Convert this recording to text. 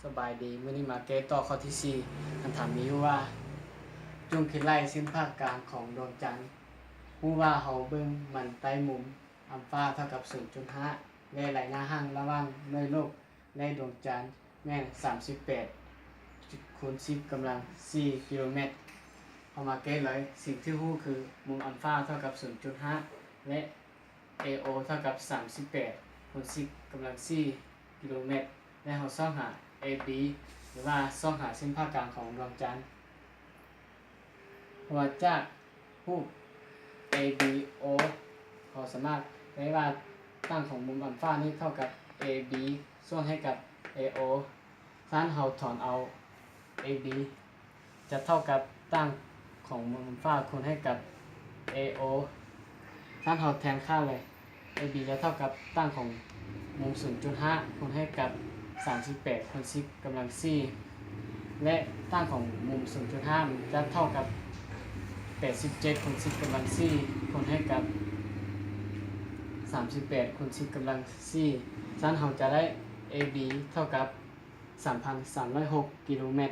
ສະບາຍດີ, ມື້ນີ້ມາແກ້ຕໍ່ຂໍ້ທີສີ່. ຄຳຖາມມີຢູ່ວ່າ ຈົ່ງຄິດໄລ່ເສັ້ນຜ່າກາງຂອງດວງຈັນ. ຮູ້ວ່າເຮົາເບິ່ງມັນໃຕ້ມຸມອັນຟາເທົ່າກັບສູນຈຸດຫ້າ ແລະໄລຍະຫ່າງລະຫວ່າງໜ່ວຍໂລກ ແລະດວງຈັນແມ່ນສາມສິບແປດຄູນສິບກຳລັງສີ່ກິໂລແມັດ. ເຮົາມາແກ້ເລີຍ. ສິ່ງທີ່ຮູ້ຄືມຸມອັນຟາເທົ່າກັບສູນຈຸດຫ້າ ແລະ ເອໂອ ເທົ່າກັບສາມສິບແປດຄູນສິບກຳລັງສີ່ກິໂລແມັດ ແລະ ເຮົາຊອກຫາ ເອບີ ຫຼືວ່າຊອກຫາເສັ້ນຜ່າກາງຂອງດວງຈັນ. ເພາະວ່າຈາກຮູບ ເອບີໂອ ເຮົາສາມາດໄດ້ວ່າຕັ້ງຂອງມຸມອັນຟານີ້ເທົ່າກັບ ເອບີ ສ່ວນໃຫ້ກັບ ເອໂອ. ຊັ້ນເຮົາຖອນເອົາ ເອບີ ຈະເທົ່າກັບຕັ້ງຂອງມຸມອັນຟາຄູນໃຫ້ກັບ ເອໂອ. ຊັ້ນເຮົາແທນຄ່າເລີຍ. ເອບີ ຈະເທົ່າກັບຕັ້ງຂອງມຸມສູນຈຸດຫ້າຄູນໃຫ້ກັບສາມສິບແປດຄູນສິບກຳລັງສີ່ ແລະ ຕັ້ງຂອງມຸມສູນຈຸດຫ້າຈະເທົ່າກັບແປດສິບເຈັດຄູນສິບກຳລັງສີ່ຄູນໃຫ້ກັບສາມສິບແປດຄູນສິບກຳລັງສີ່. ຊັ້ນເຮົາຈະໄດ້ ເອບີ ເທົ່າກັບສາມພັນສາມຮ້ອຍຫົກກິໂລແມັດ.